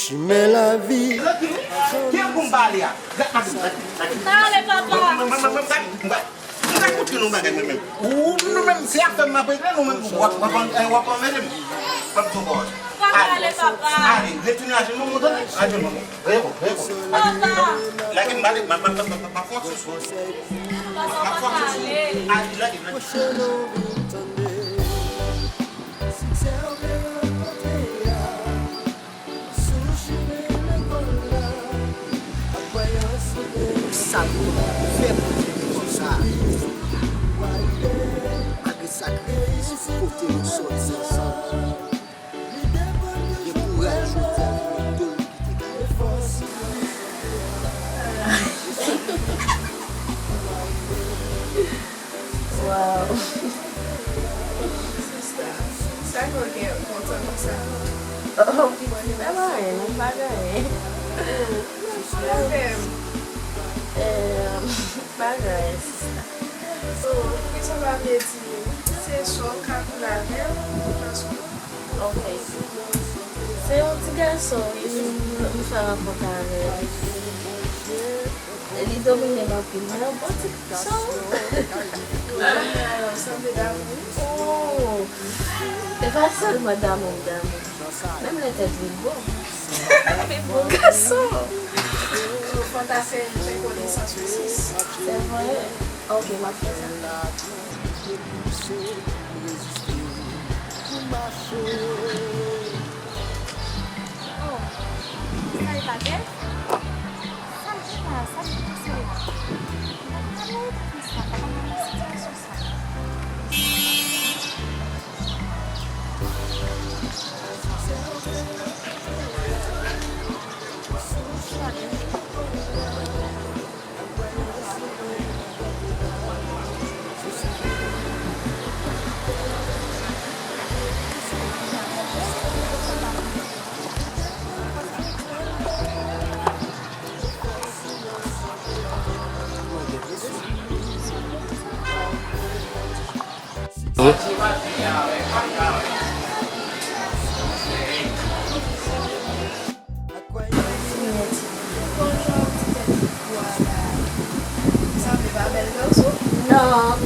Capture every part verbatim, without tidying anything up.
Chimen lavi. Tranquille, wi. Ki an pou m pale a? Gad, gad, gad, gad. Pale, papa. Mwen, mwen, mwen, mwen, gad, mwen, mwen, mwen ka kontre nan bagay mwen menm. Ou, nou menm, se afè m ap regle, nou menm, w ap, w ap, w ap anmède m. W ap di w pawòl. Pa pale, papa. Ale, retounen ajenou, mwen, tande? Ajenou, mwen. Reyè kò, reyè kò. Papa. Lage m pale, m ap, m ap, m ap, m ap fè yon ti sou. Papa, pa pale. Ale, lage m, lage m. Sa nou fè pou rezon sa a. Malgre sakrifis, kote nou sòti ansanm. Gen kouraj jodi a pou nou do nou kite kay. Wow. Sista, sa k fè w gen kontan konsa? Oh, se pa anyen, non, pa gen anyen. Sa fè m. Eh, pa gen anyen, sista. Oh, poukisa w pa vle di m? Se sa w ka koule avè l, paske Ok. Se yon ti gason, wi, m, m fè rankont avè l. Li domine m anpil, men yon bon ti gason. Li sanble damou. Oh. E pa sèlman damou, damou. Menm lè tèt li gwo. Li bon gason. Fò w ta fè, fè konesans osi. Se vre. Ok, m ap fè sa. Oh, sa e pa bèl? Sa m gen la, sa m panse la. Papa m ap nan sitiyasyon sa. Bonjou, ti tèt li gwo a la. Sanble pa bèl gason. Non,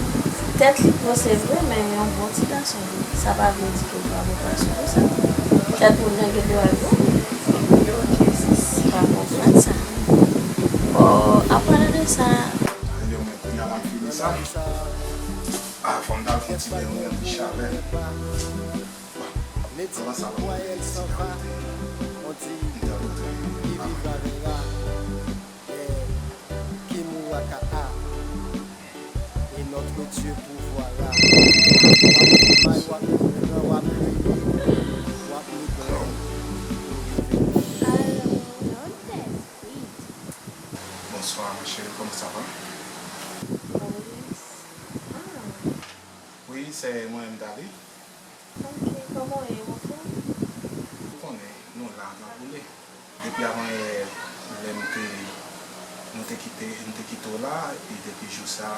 tèt li gwo se vre, men yon bon ti gason li. Sa pa vle di ke l pa bon gason konsa. Tèt moun nan gen dwa gwo. Ok, sis. Pa konprann sa. Oh, apre de sa. Yo, men kounye a m ap fini sa. Ah, fò m t al fè yon ti beny, yon ti chalè. Bon, anvan sa, ban m yon ti kawote. M t al antre papa m. Bonswa, ma chérie, comment ça va? Wi, se mwen menm, Dali. Ok, kòman w ye, ou anfòm? Ou konnen, nou la, n ap boule. Depi avan yè, lè nou te, nou te kite, nou te kite w la, e depi jou sa,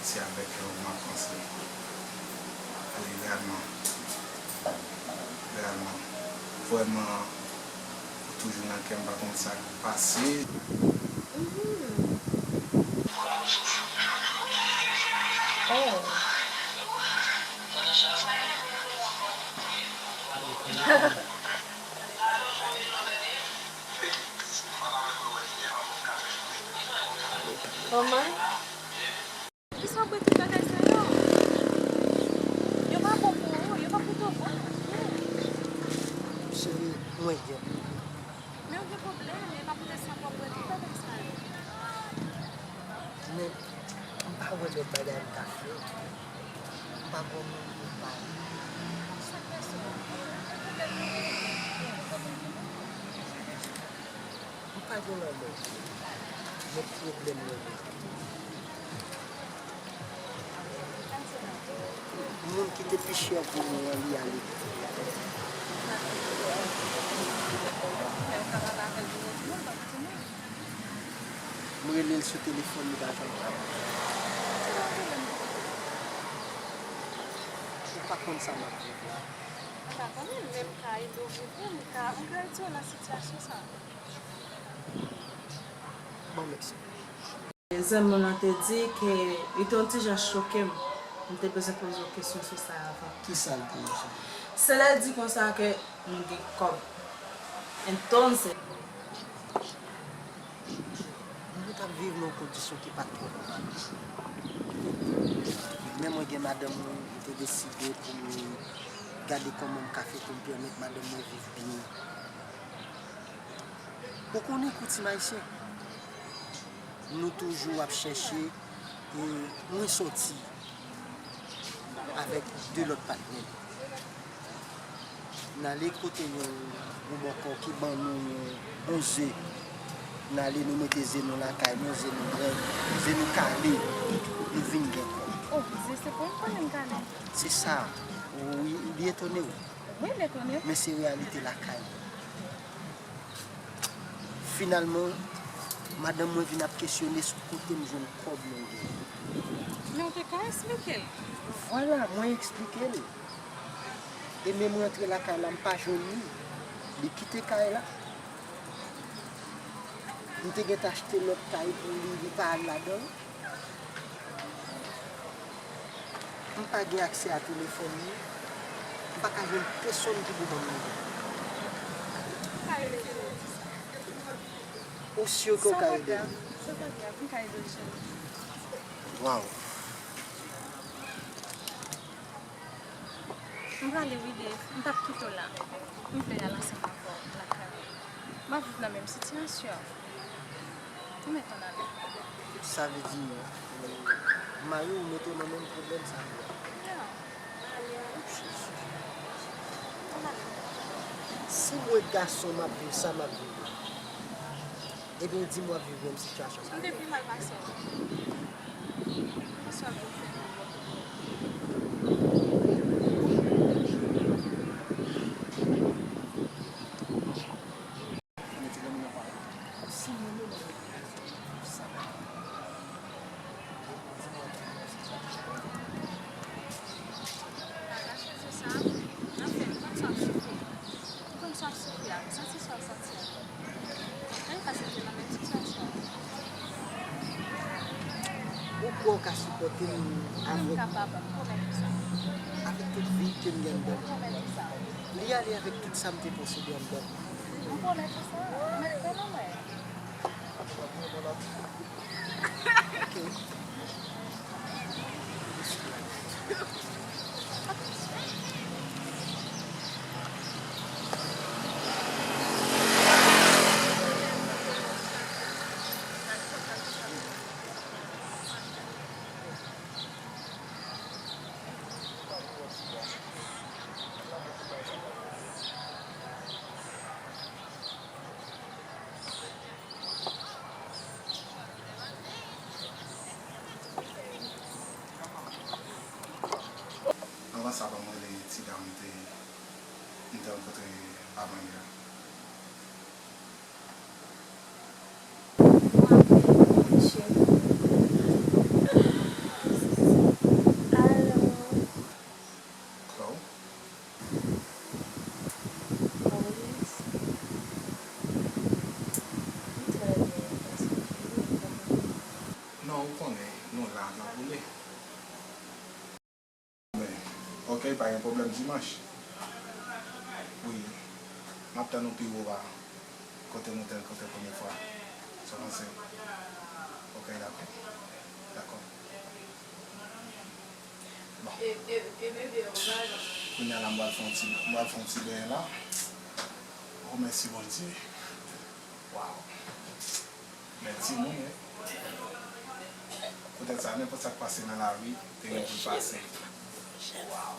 se avèk ou m ap panse. Wi, reyèlman. Reyèlman. Vrèman, ou toujou nan kè m, pa konn sa k pase. Mhm. Oh. Kòman? Kisa w ap ret tout bagay sa yo? Yo pa bon pou ou, yo pa pote w bon. Cheri, mwen gen pwoblèm. Men w gen pwoblèm, men e pa poutèt sa pou w ap ret tout bagay sa yo. Men, m pa wè lòt bagay m ka fè. M pa gon moun pou m pale. Sa k fè sa? Ou gen pwoblèm nan men w? Ou gen pwoblèm nan men w? M pa gen lanmou. Men pwoblèm nan men. Moun ki te pi chè pou mwen an, li ale. M rele l sou telefòn, li pa janm pran. Ou pa konn sa m ap viv la. Pa konnen, men m ka ede w vre, m ka, m ka ede w nan sitiyasyon sa. Bon, mèsi. Zanmi w lan te di ke li te yon ti jan choke m. M te bezwen poze w kesyon sou sa avan. Kisa l te di? Se lè l di konsa ke nou gen kòb. Entonces. Nou t ap viv nan yon kondisyon ki pa t twò nòmal. Men mwen gen madanm mwen, m te deside pou m gade kòman m ka fè pou m pèmèt madanm mwen viv byen. Ou konnen koutim ayisyen, nou toujou ap chèche, e mwen sòti avèk de lòt patnè. N ale kote yon, yon bòkò ki ban nou yon, yon ze. N ale nou mete ze nou lakay nou, ze nou bren, ze nou kale, nou vin gen kòb. Oh, ze se pou yon pwoblèm kale. Se sa, ou, li etone w. Wi, li etone. Men se reyalite lakay nou. Finalman, madanm mwen vin ap kesyone sou kote m jwenn kòb mwen genyen. Men w te ka eksplike l. Vwala, mwen eksplike l. E menm rantre lakay la, m pa jwenn li. Li kite kay la. M te gentan achte lòt kay pou li, li pa al ladan l. M pa gen aksè a telefòn li. M pa ka jwenn pèsonn ki pou ban m nouvèl. Ou si ke w ka ede m? Sa pa grav, m ka ede w, cheri. Waw. M prale wi, Dave. M p ap kite w la. M vle al ansanm avè w lakay ou. M ap viv nan menm sitiyasyon. Ou mèt ann ale. Sa vle di, mari w mete w nan menm pwoblèm sa a? Ya. Ann ale. Si mwen gason m ap viv sa m ap viv la, ebyen w di m w ap viv menm sitiyasyon sa a? M te pi mal pase w. Kisa w ap vin fè nan bò kote w? Ou kwè w ka sipòte m avèk, avèk tout vid ke m gen anndan m? Li ale avèk tout sa m te posede anndan m. M pwomèt ou sa, ou mèt kwè nan mwen. Ok. Anvan sa, ban m rele ti dam m te, m te rankontre avan yè a. Hello. Non, ou konnen, nou la, n ap woule. Men, ok, pa gen pwoblèm dimanch. Wi, m ap tann ou pi wo a, kote nou te rankontre premye fwa. Sa w panse? Ok, dakò. Dakò. Bon. Kounye a la, m pral fè yon ti, m pral fè yon ti benyen la. Oh, mèsi Bondye. Waw. Men timoun, wi. Poutèt sa, nenpòt sa k pase nan lari, te gen pou l pase. Waw.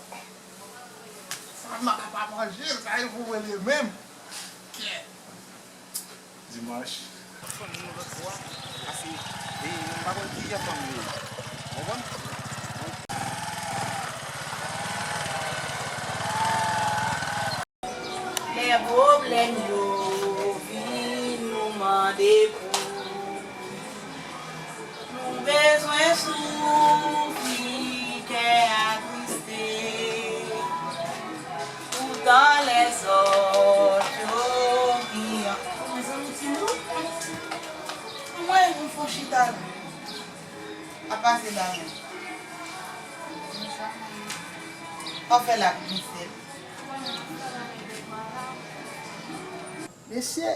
Sa m pa ka pa manje, sa e pou mwen li menm. Kèt. Dimanch. Fanmi nou lòt bò a, pase, e, m pa konn ki jan fanmi yo ye. Konprann? Lè pwoblèm yo vin, nou mande pou li. Nou bezwen soufri, kè atriste. Poutan, Lèzòt yo pi an. Mezanmi, timoun, an mwayen pou m fè yon chita la. A pase ba mwen. Ou fè l ak misye. Mesye,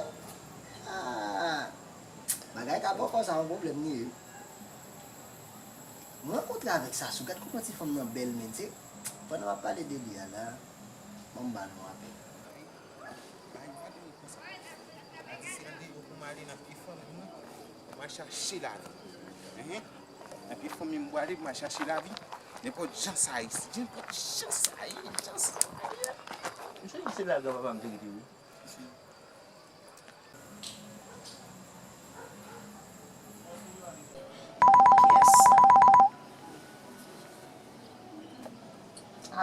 ah, bagay ka bòkò sa yon pwoblèm li ye. Mwen rankontre avèk Sasou, gad kòman ti fanm nan bèl, men se pandan m ap pale de li a la, ban m ba nou apèl. Mwen chache lavi. Enhen. Nan pi fanmi m pwale, mwen chache lavi. Nenpòt jan sa ye, nenpòt jan sa ye, jan sa ye. M sonje se la gran papa m te rete wi. Kiyès sa?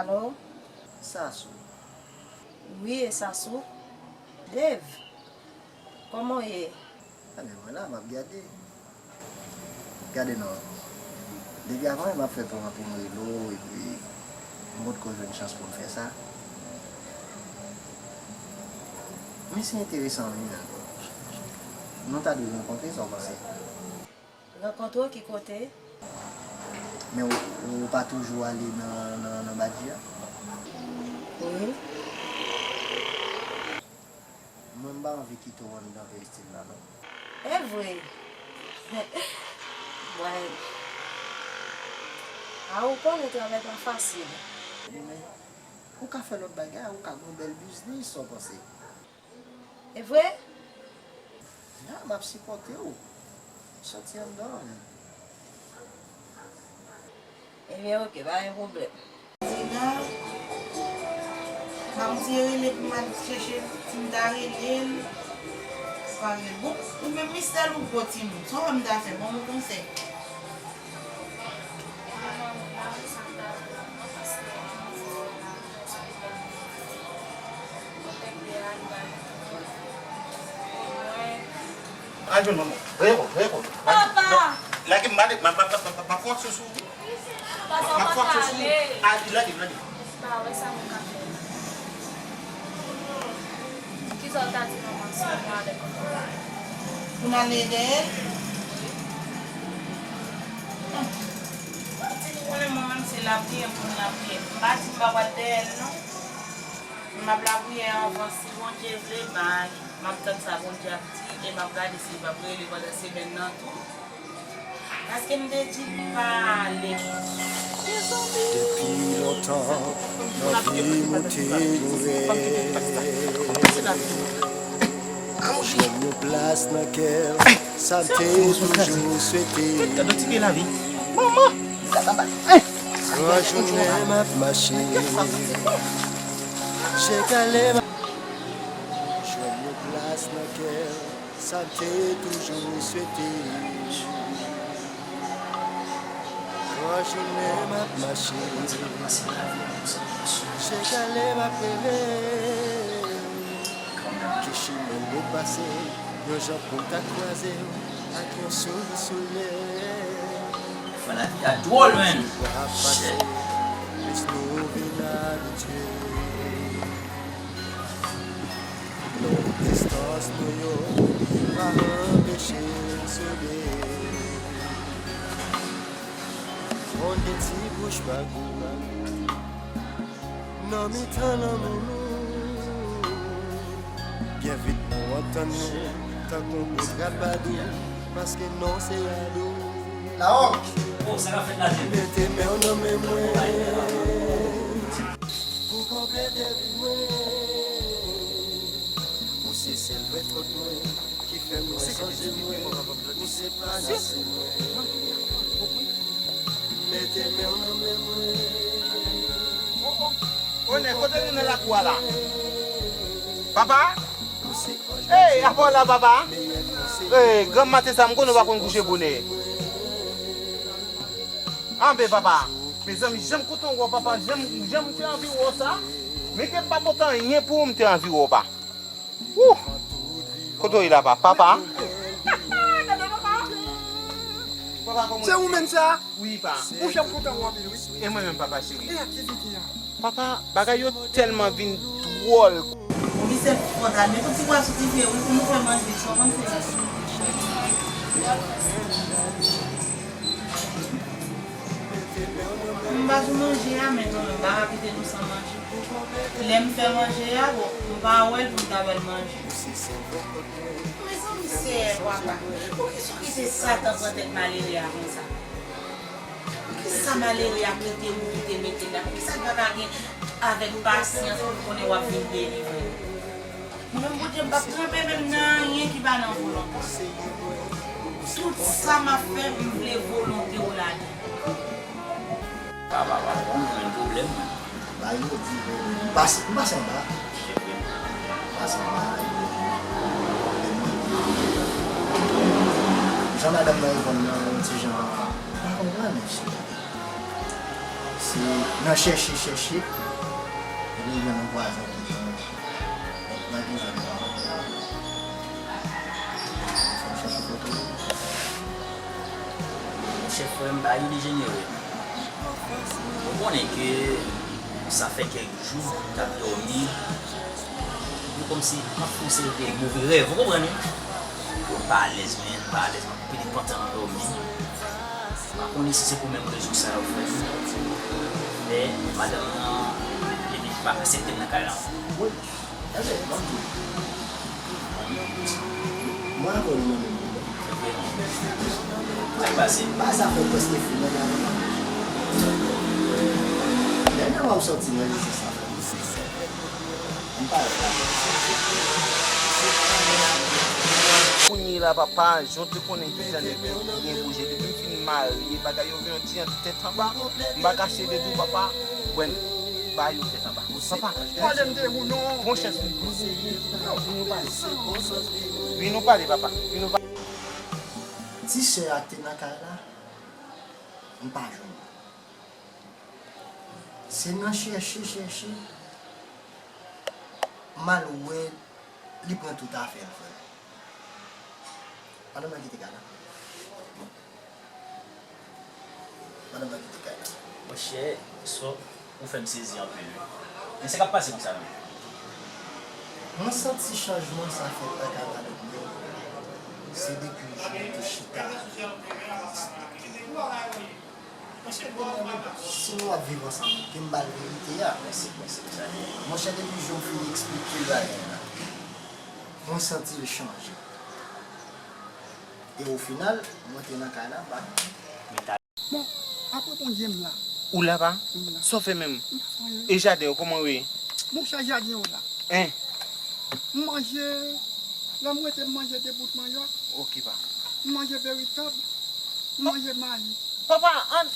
Alo? Sasou. Wi, e Sasou? Dave, kòman w ye? Ebyen, mwen la, m ap gade. Gade non. Depi avan, m ap fè plan pou m rele w, epi m potko jwenn chans pou m fè sa. Men se enteresan, wi, menm. Nou ta dwe rankontre, sa w panse? Rankontre w ki kote? Men ou, ou pa toujou ale nan, nan, nan badji a? Wi. Mwen, m pa anvi kite w anndan peristil la, non. E vre? Mwen. A, ou konnen travay pa fasil. Wi, men ou ka fè lòt bagay, ou ka gon bèl biznis, sa w panse? E vre? Ya, m ap sipòte w. Sòti anndan an. Ebyen, oke, pa gen pwoblèm. Dina, Mamti rele pou m al chèche, si m ta rele l, ou pa rele. Bon, ou menm Mistèl ou gwo timoun, sa w wè m ta fè, ban m yon konsèy. Al jwenn manman. Reyè kò, reyè kò. Papa! Lage m, m ap fè aksyon sou ou. Papa, m ap fè aksyon sou ou. Al, lage m, lage m. Pa wè sa nou ka fè la. Kisa w ta di manman si nou ale kote la? Pou n ale dèyè l? Wi. Hum. Ou konnen mwen menm se lapriyè pou m lapriyè. M pa di m pa pral dèyè l non. Men m ap lapriyè anvan, si Bondye vle, bay. M ap tann sa Bondye ap di e m ap gade si l p ap rele pandan semèn nan tou. Paske m te di l pa ale. Depi lontan, m anvi monte yon rèv. Jwenn yon plas nan kè m, sa m te toujou swete. Gran jounen m ap mache, chak lè m ap jwenn yon plas nan kè m. Sa m te toujou swete. Gran jounen m ap mache, chak lè m ap rele. Ki chimen m dwe pase, yon jan pou m ta kwaze w ak yon souri sou lè. Fè lavi a dwòl, menn. Tan ap pase, plis nou vin abitye. Long distans nou yo pa anpeche m souri. Konn gen ti bouch magou nan mitan lanmou nou. Byen vit nou antann nou tankou bout rapadou, paske non se Adou. Lawòk! Oh, sa k ap fèt la, Jim? Mete men w nan men mwen pou konplete vi mwen. Ou se sèl vrè kòd mwen ki fè mwen sonje mwen. Ou se panase mwen. Mete men w nan men mwen. Onè, kote nou nan lakou a la? Papa? Ey, apa w la, papa? Ey, granm maten sa, m konnen w pa konn kouche bonè. Anben, papa. Mezanmi, jan m kontan wè w, papa. Jan m, jan m te anvi wè w sa. Men ke m pa pote anyen pou ou, m te anvi wè w, pa. Wouh! Kote w ye la, pa? Papa? Papa, kòman w ye? Se ou menm sa? Wi, pa. Monchè, m kontan wè w anpil, wi. E mwen menm, papa cheri. E aktivite a? Papa, bagay yo tèlman vin Wòl. Bon, misye fò ta met yon ti bwa sou dife, wi, pou nou fè manje, kòman se? M pa sou manje a, men kanmenm, m pa ka kite nou san manje. Lè m fè manje a, bon, m pa wè l pou m ta ba l manje. Mezanmi, Seyè, papa, poukisa w kite Satan pran tèt malere a konsa? Poukisa malere a kite ou kite mete la? Poukisa l pa ka gen avèk pasyans pou l konnen w ap vin delivre l? Mwen menm, Bondye, m p ap tranpe menm nan anyen ki pa nan volonte w. Tout sa m ap fè, m vle volonte w ladan. Papa, papa, m jwenn pwoblèm, mwen. Ba yo di, m pase, m pase anba. M pase anba. Jan madanm nan reponn nan, yon ti jan, m pa konprann, mesye. Se nan chèche, chèche, epi jwenn yon pwazon ki di, nan ki zòn sa? Fò m chèche kote l. Monchè, frè m, bagay yo dejenere. Ou konnen ke sa fè kèk jou m t ap dòmi, yo kòmsi m ap fè yon seri de move rèv, ou konprann wi? Yo pa alèz, men, pa alèz, m ap pede pantan nan dòmi. M pa konnen si se pou menm rezon sa yo, frè m. Men madanm nan, li pa aksepte m nan kay la ankò. Wi. Enben, m ap di w. Mwen avè w nou menm menm. Sa k pase? Bagay sa fè prèske fini nan lavi m. Dènyèman, m sòti nan rezistans la. M pa wè sa. Kounye la, papa, jan w te konnen kijan nèg yo byen bouje. Depi m fin marye, bagay yo vin yon ti jan tèt anba. M pa kache de di w, papa, wè n ba yo tèt anba. Papa, pale m de ou non. Monchè, vin nou pale. Vin nou pale, papa. Vin nou pale. Ti sè a te nan kay la, m pa jwenn li. Se nan chèche, chèche, m al wè li pran tout afè l, frè m. Madanm nan kite kay la. Madanm nan kite kay la. Monchè, Sòk, ou fè m sezi anpil, wi. Men sa k ap pase konsa menm? Mwen santi chanjman sa fèt lakay madanm nan. Se depi jou nou te chita. Paske bon, si nou ap viv ansanm, ke m ba l verite a. Mèsi, mèsi, mèsi. Monchè, depi jou m fin eksplike l bagay la, mwen santi l chanje. E o final, mwen te nan kay la, m pa. Bon, apre Bondye, m la. Ou la, pa? M la. Sa w fè menm? M pa fè anyen. E jaden yo, kòman yo ye? Monchè, jaden yo la. Hein? M manje, lè m rete, m manje de bout manyòk. Ok, pa. M manje veritab. M manje mayi. Papa, an,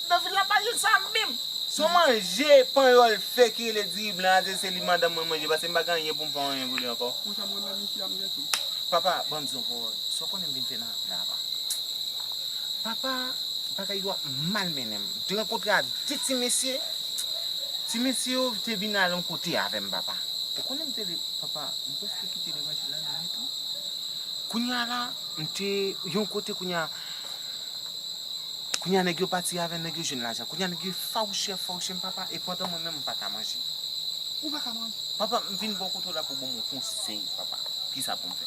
nan vil la pa jwenn sa menm. Se yon manje panyòl fè ki rele diri blan a, se, se li madanm mwen manje, paske m pa gen anyen pou m fè anyen pou li ankò. Monchè, mwen menm isi a m gen tou. Papa, ban m di w yon pawòl. Sa w konnen m vin fè nan la, pa? Papa, bagay yo ap mal mennen m. M te rankontre ak de ti mesye. Ti mesye yo te vin al yon kote avè m, papa. Ou konnen m te le, papa, m prèske kite levanjil la nèt, wi. Kounye a la, m te yon kote kounye a. Kounye a nèg yo pati avè m, nèg yo jwenn lajan. Kounye a nèg yo fawouche, fawouche m, papa, e pandan mwen menm m pa ka manje. Ou pa ka manje? Papa, m vin bò kote w la pou ban m yon konsèy, papa. Kisa pou m fè?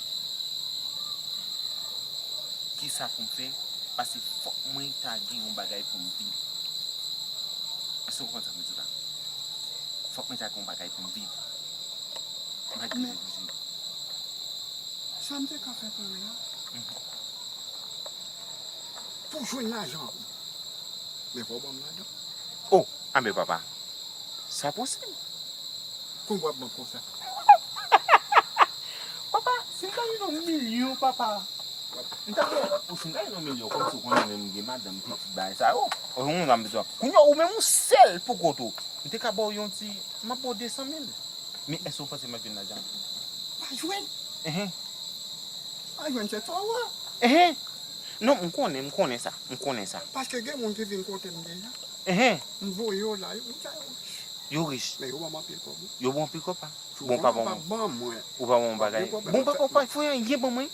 Kisa pou m fè? Paske fòk mwen ta gen yon bagay pou m viv. Èske w konprann sa m di w la? Fòk mwen ta gen yon bagay pou m viv. Malgre levanjil. Sa m te ka fè pou ou la, pou jwenn lajan pou ou, men fò w ban m ladan. Oh, anben papa, sa posib. Kòman w ap ban m konsa? Papa, si m ta jwenn yon milyon, papa, m ta, oh, si m ta jwenn yon milyon, kòmsi w konnen menm m gen madanm, pitit, bagay sa yo. Ou konprann sa m bezwen. Kounye a, ou menm ou sèl pou kont ou. M te ka ba w yon ti, m ap ba w de san mil. Men èske w panse m ap jwenn lajan? Pa jwenn. Enhen. Pa jwenn, se twò wè. Enhen. Non, m konnen, m konnen sa. M konnen sa. Paske gen moun ki vin kote m deja. Enhen. M voye yo la, yo, yo rich. Yo rich. Men yo ban m anpil kòb, wi. Yo ban w anpil kòb, pa? Bon, papa, ou pa ban mwen. Ou pa ban mwen bagay. Bon, papa, ou pa fè anyen ban mwen.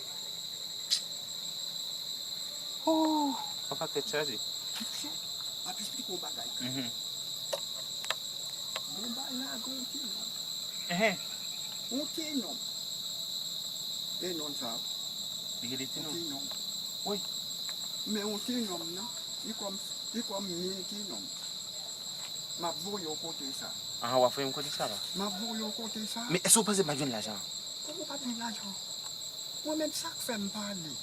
Oh, papa tèt chaje. Monchè, m ap esplike w yon bagay. Mhm. Bon, bagay la, gon ti la. Enhen. Yon ti nonm. E nonm sa a. Li rele ti nonm. Yon ti nonm. Wi. Men yon ti nonm nan, li kòm, li kòm mil ti nonm. M ap voye w kote sa. Aha, w ap voye m kote sa la. M ap voye w kote sa. Men èske w panse m pa t jwenn lajan an? Kòman w pa t jwenn lajan? Mwen menm, sa k fè m pale.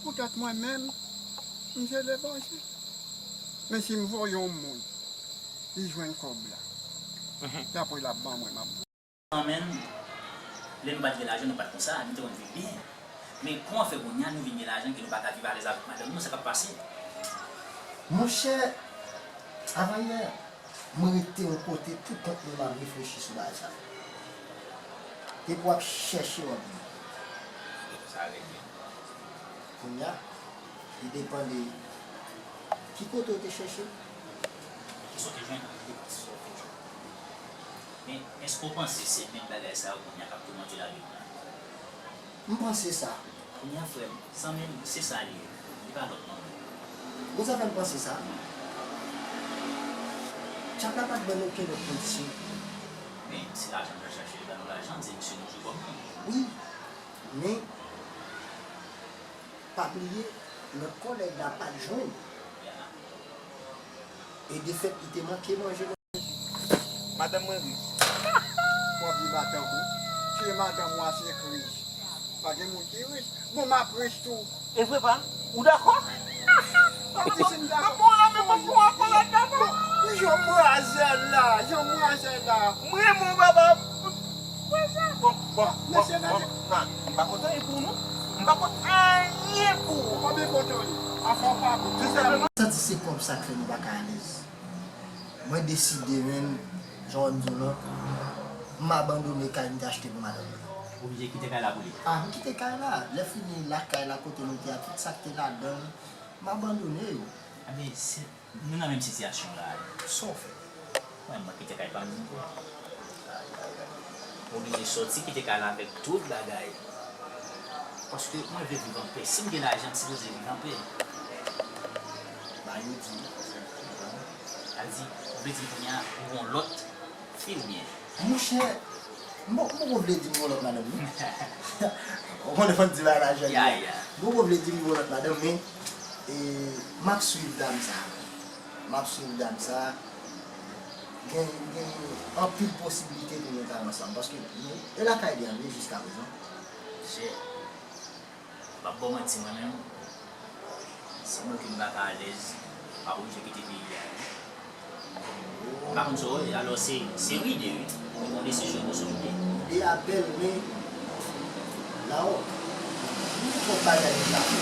Poutèt mwen menm, m se levanjil. Men si m voye yon moun, li jwenn kòb la. Dapre l ap ban mwen, m ap. An menm, lè nou pa t gen lajan, nou pa t konsa, nou te konn viv byen. Men kòman fè kounye a nou vin gen lajan ke nou pa ka viv alèz avèk madanm nou, sa k ap pase? Monchè, avanyè, mwen rete yon kote poukont mwen, m ap reflechi sou bagay sa. Depi w ap chèche w ap jwenn. Sa rete. Kounye a, li depann de ki kote w te chèche. Kisa w te jwenn? Kisa w te jwenn. Men èske w panse se menm bagay sa yo kounye a k ap toumante lavi nou la? M panse sa. Kounye a, frè m, zanmi m, se sa li ye. Li pa lòt non. Ou sa fè m panse sa. Dyab la pa t ban n okenn lòt kondisyon. Men si lajan n al chache, li ban nou lajan, se misye nou jwe kòm moun. Wi, men pa bliye, lòt kòlèg la pa t jwenn. E defèt li te manke manje. Madanm mwen rich. W ap di madanm ou. Se madanm ou a se rich. Pa gen moun ki rich. Bon, m ap rich tou. E vre pa? Ou dakò? W ap di si m dakò. Bon, la, men mwen pou akò la, papa. Bon, jan mwazel la, jan mwazel la. M renmen w, papa. Bon, bon, bon, bon, non, m pa kontan e pou nou. M pa kontan anyen pou ou. Ou pa byen kontan li. Afè w pa bon. Tou senpleman. Santi se kòb sa k fè nou pa ka alèz. Mwen deside, menm, jan w wè m di w lan, m abandone kay m te achte pou madanm nan. Ou oblije kite kay la pou li? A, m kite kay la. Lè fini lakay la kote nou te a, tout sa k te ladan l, m abandone yo. Enben, se, nou nan menm sitiyasyon la. Sa w fè? Mwen, mwen kite kay pa m tou. M oblije sòti kite kay la avèk tout bagay. Paske mwen vle viv anpè. Si m gen lajan, m sipoze viv anpè. Ba yo di, sa di, ou vle di m kounye a, ou yon lòt fi oubyen? Monchè, m poko vle di m yon lòt madanm, non. Ou konnen fò n di bagay la jan li ye. M poko vle di m yon lòt madanm, men, e, m ap swiv dam sa. M ap swiv dam sa. Gen, gen anpil posiblite pou nou ta ansanm. Paske nou, e lakay li an, wi, jiskaprezan. Chè. M p ap ba w manti, mwen menm, si m wè ke m pa ka alèz, m p ap oblije kite peyi a, wi. M pa konn sa w wè, alò se, se ride, wi. Mwen pran desizyon pou sa w ride. Ide a bèl, men, la w, nou gen twòp bagay nou ka fè.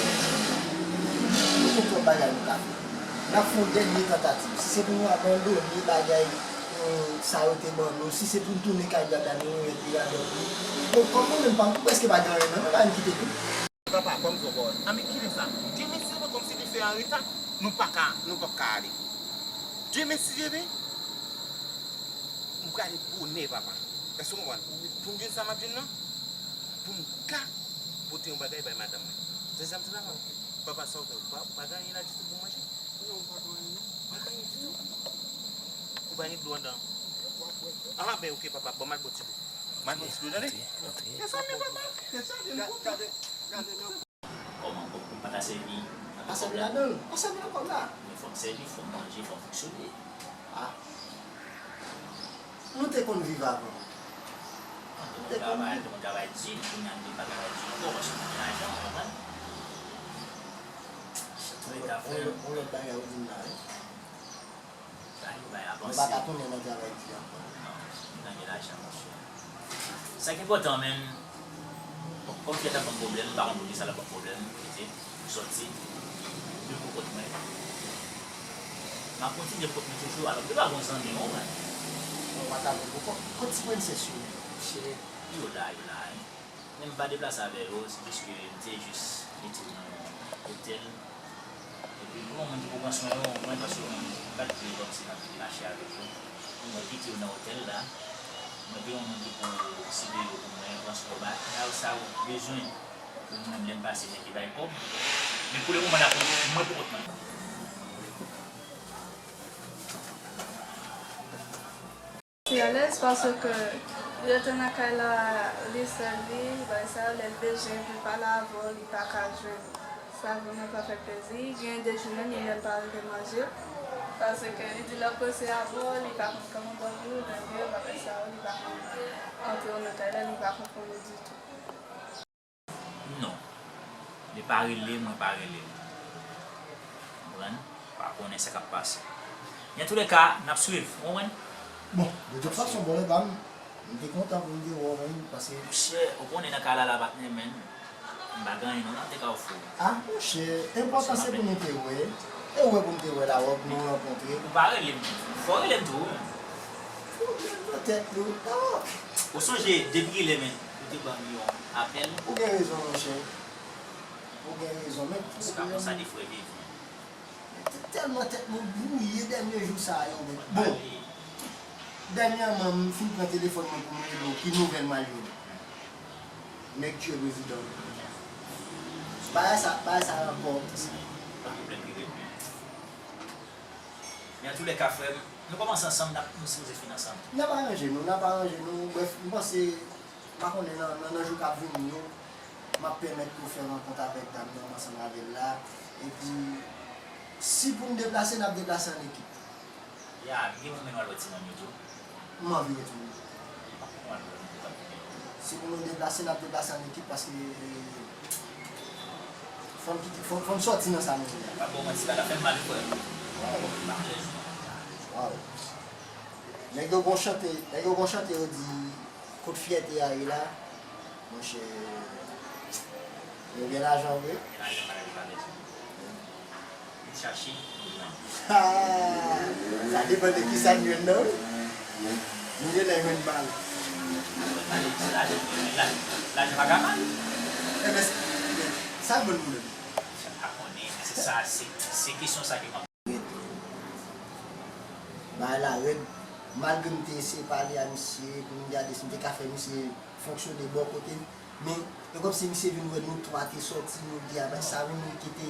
Nou gen twòp bagay nou ka fè. N ap fè yon dènye tantativ. Si se pou nou abandone bagay, eh, sa yo te ban nou, si se pou n tounen kay dyab la, nou remèt li ladan nou. Bon, kòm mwen menm, pa m tou prèske pa gen anyen nan men, ba m kite tou. Papa, kòm sa w pawòl. A, men kilè sa? Demen si Dye vle, kòmsi li fè anreta, nou pa ka, nou p ap ka ale. Demen si Dye vle, m prale bonè, papa. Èske w konprann? Pou m jwenn sa m ap jwenn nan, pou m ka pote yon bagay bay madanm mwen. Se sa m di la, papa. Papa, sa w fè? Ou pa, ou pa gen anyen la ditou pou manje? Non, m pa gen anyen, non. Pa gen anyen ditou? Ou pa gen dlo anndan? Ah, ben, oke, papa, ban m al bwè ti dlo. M al bwè ti dlo, tande. Antre, antre. Desann, papa. Desann, m kontan. Gade, gade, gade. Kòman, kòb, kòb pa ta sèvi nan pwoblèm? Pa sèvi ladan l. Pa sèvi nan kòb la. Men fò m sèvi, fò m manje, fò m fonksyone. Ah. Nou te konn viv avan. Nou te konn viv. Te konn travay di, kounye a nou pa travay di ankò, paske nou gen lajan, w konprann? Yon lòt bagay ou di m la, wi. Sa yo bay avanse. Nou pa ka tounen nan travay di ankò. Non, nou nan gen lajan, monchè. Sa ki enpòtan, menm, kòm fi a t ap ban m pwoblèm, m pa konn poukisa l ap ban m pwoblèm, m kite, m sòti, m vin pou kont mwen. M ap kontinye pou kont mwen toujou, alò m te pa gon zanmi, w konprann? Ou pa ka vin pou kont, kont ti prensès yo, monchè. Yo la, yo la, wi. Men m pa deplase avè yo, se jis ke m te jis mete yo nan yon otèl. Epi pou yon moun ki pou pran swen yo, mwen, paske m pa t vle kòmsi m ap vin mache avèk yo. Mwen kite yo nan otèl la. Mwen gen yon moun ki pou siveye yo pou mwen, pran swen yo, ba, sa yo, sa yo bezwen. Pou mwen, lè m pase, nèg yo bay kòb. Men pou le moman, n ap mwen pou kont mwen. Se Alèz paske li rete nan kay la, li sèl li, bagay sa yo, lè l bezwen pou l pale avè w, li pa ka jwenn. Sa vrèman pa fè l plezi. Gen de jou menm, li menm pa rive manje. Paske li di lè l prese avè w, li pa konn kòman bò pou ou, lè l veye bagay sa yo, li pa konn antre w nan kay la, li pa konprann ou ditou. Non. Li pa rele, mwen pa rele l. Konprann? Pa konnen sa k ap pase. Dans tous les cas, n ap swiv, ou konprann? Bon, de tout fason, bon, e pa m, m te kontan pou m te wè w, men, paske Monchè, ou konnen nan kay la, la patnè, men. M pa gen anyen non, nan te ka ofri w. Ah, monchè, enpòtan se pou nou te wè. E wè pou nou te wè la, wè pou nou rankontre. Ou pa rele m. Fò w rele m tou, wi. Pwoblèm nan tèt nou. Ah. Ou sonje, depi kilè, men, ou te ban m yon apèl? Ou gen rezon, monchè. Ou gen rezon, men. Se pa konsa de frè viv. Tèlman tèt mwen bwouye dènye jou sa yo, men. Bon, dènyèman, m fin pran telefòn mwen pou m rele w, ki nouvèl m al jwenn? Nèg tiye prezidan. Bagay sa, bagay sa ankò. Pa pwoblèm, li rete. Men an tou lè ka, frè m, nou kòmanse ansanm, n ap, nou sipoze fini ansanm. N ap aranje nou, n ap aranje nou. Brèf, m panse, m pa konnen nan, nan, nan jou k ap vini yo, m ap pèmèt ke w fè rankont avèk dam nan ansanm avè l la. Epi, si pou n deplase, n ap deplase an ekip. Ya, m gen pou m mennen w al wè timoun yo tou. M anvi retounen. M ap pran l pou m te kontinye. Si pou nou deplase, n ap deplase an ekip paske, eh, fò n kite, fò, fò n sòti nan sa nou ye a. Pa bon manti, bagay la fè m mal, frè. Waw. Waw. Nèg yo gon chante, nèg yo gon chante yo di, kot fyète a ye la, monchè, nou gen lajan vre. Gen lajan, bagay yo pa bèl. Nou chache, nou jwenn. Ah, sa depann de kisa n jwenn nan, wi. Nou genlè jwenn mal. Pale di lajan, lajan, lajan pa ka mal. Enben, sa k ban n pwoblèm? Sa pa konnen, men se sa, se, se kesyon sa ke m ap Bagay la rèd. Malgre m te eseye pale a misye pou m gade si m te ka fè misye fonksyone bò kote l, men e kòmsi misye vin wè nou twa te sòti, nou di a, men sa vin kite.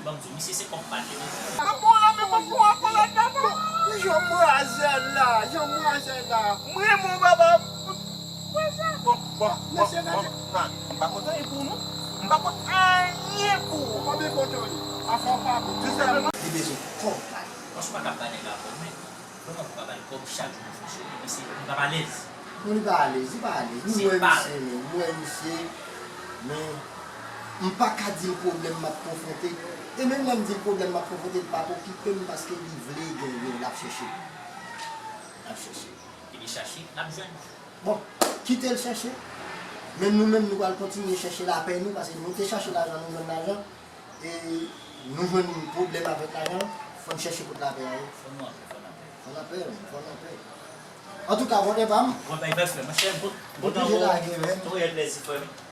Ban m di w, misye se kòb pa t li. Mwen bon la, men mwen bon akolad la, non. Jan mrazè la, jan mrazè la. M renmen w, papa. Bon, bon, bon, bon, nan, m pa kontan anyen pou ou, non. M pa kontan anyen pou ou. Ou pa byen kontan li. Afè w pa bon. Li bezwen kòb pa li. Paske w pa ka bay nèg la kòb, men. Kòman pou w ka ba l kòb chak jou pou fonksyone? Misye, li pa alèz. Non, li pa alèz, li pa alèz. M wè misye, men, m wè misye, men m pa ka di l pwoblèm m ap konfwonte. E menm lè m di l pwoblèm m ap konfwonte, li pa okipe m paske li vle genyen, l ap chèche. L ap chèche. Epi chache, n ap jwenn. Bon, kite l chèche. Men nou menm, nou pral kontinye chèche lapè nou, paske nou te chache lajan, nou jwenn lajan. E nou jwenn pwoblèm avèk lajan, fò n chèche kot lapè a ye. Fò nou anpè, fò n anpè. Fò n anpè, wi, fò n anpè. Antouka, bòdè pa m. Mwen bay bèl frè, monchè, bon, bon tango. Tou reyèl plèzi, frè m.